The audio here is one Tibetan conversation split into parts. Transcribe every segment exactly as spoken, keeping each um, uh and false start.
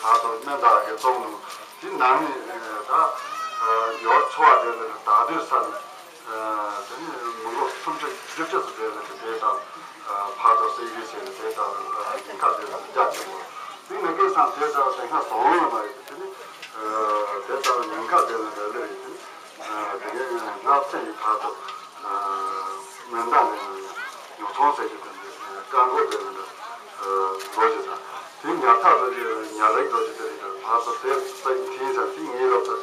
བར་དུ་སྨན་བཏགས་ཀྱི་བཙོང་ནུས་དེ་ནང་ནས་ད་ཡོར་ཚོ་བ་དེ་ལ་བདག་སྡོད་ས་ནས། དེ་ནས་མི་མགོ་སུམ་ཁྲི་བཞི་བཅུ་ཙམ་དེ་ལ་དེ་དང་ཕར་ཚུར་བསྲེ་གི་བྱས་ནས་དེ་དང་ཉེན་ཁ་དེ་ལ་རྒྱ་ཆེན་པོ། དེ་མི་དགེ་སང་དེ་དང་དེ་སྔ་བཟང་ལ་མ་ཡོད་དེ་ནི་དེ་དང་ཉེན་ཁ་དེ་ལ་རེ་ལེ་ཡོད་དེ་ནི་དེ་གའི་ནགས་ཚལ་ཡི་ཕར་ཚུར་མེ་མདའ་ནས་ཉོ་ཚོང་བྱས་ཀྱི་དེ་ནི་རྐང་འཁོར་དེ་ལ་འགྲོ་བྱེད་དང་དེ་ཉར་ཐག་འགྲོ་བྱེད་ཉ་རིགས་འགྲོ་བྱེད་དེ་རེད། ཕར་ཚུར་དེ་ཚོ་ཡིན་ཙང་དེ་ངའི་སློབ་གྲྭ་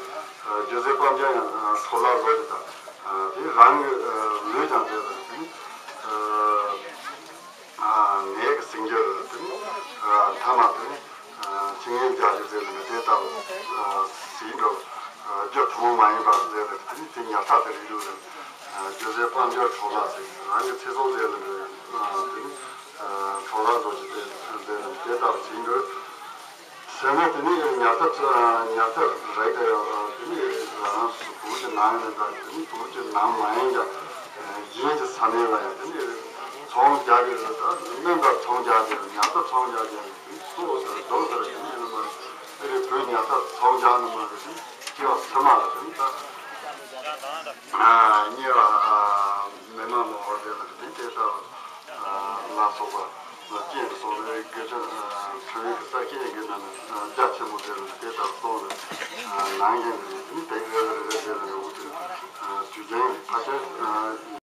རྒྱུ་རྫས་སྤང་བྱ་ཡང་འཕྲོ་བརླག་འགྲོ་བྱེད་དང་། དེ་རང་གི་ལུས་ཀྱང་བསྡད་པ་དེ་ནི་ནད་ཀྱི་སྲིང་རྒྱུ་དེ་ནི་མཐའ་མ་དེ་ནི་འཆི་ངན་རྒྱག་རྒྱུ་ཟེར་ནས་དེ་ལྟ་བུ་ཟིན་འགྲོ། རྒྱུ་ཐུན་མོང་མ་ཡིན་པ་ཟེར་ནས་དེ་ནི་དེ་ཉར་ཐག་དེ་རིགས་ལུགས་ནས་རྒྱུ་ཟས་དཔལ་འབྱོར་འཕྲོ་བརླག་ཟེར། རང་གི་ཚེ་སྲོག་ཟེར་ནས་དེ་ནི་འཕྲོ་བརླག་འགྲོ་རྒྱུ་དེ་ཟེར་ནས་དེ་ལྟ་བུ་ཟིན་འགྲོ། ཟེར་ན་དེ་ནི་ཉར་ཐག་ཉར་ཐག་རེད་དེ། དེ་ནི་རང་སུ་བོད་ཀྱི་ནང་ཡིན་ད་དེ་ནི་བོད་ཀྱི་ནང་མ་ཡིན་ཀྱང་གཞན་གྱི་ས་གནས་ལ་ཡང་དེ་ནི་ཚོང་རྒྱག་གི་རེད། ད་སྨན་ད་ཚོང་རྒྱག་གི་རེད། ཉར་ཐག་ཚོང་རྒྱག་གི་རེད། དེ་ནི་སོ་སོ་རེད་དོ་ཟེར་དེ་ནི་ཡིན་ནི་མ་རེད། དེ་རེད། བོད་ཉར་ཐག་ཚོང་རྒྱག་ནི་མ་རེད། དེ་ནི་སྐྱེ་བ་ཕྱི་མ་ལ་དེ་ནི་ད་གཉེར་བ་མི་མང་མང་བོ་དེ་ལ་དེ་ནི་དེ་ལྟ་བུ། ལ་སོགས་པ་རྐྱེན་དུ་སོང་བའི་དགེ་ཆོས་འཕྲིན་ལས་ཀྱི་ས་རྐྱེན་གྱི་ནང་ནས་རྒྱ་ཆེན་པོ་དེ་ལ་དེ་ལྟར་གཏོང་ནས་ནང་བཞིན་དུ་དེ་རེ་རེ་རེ་རེ་ལ་ཡོང་དུས་དུས་རྒྱུན་ཕལ་ཆེར།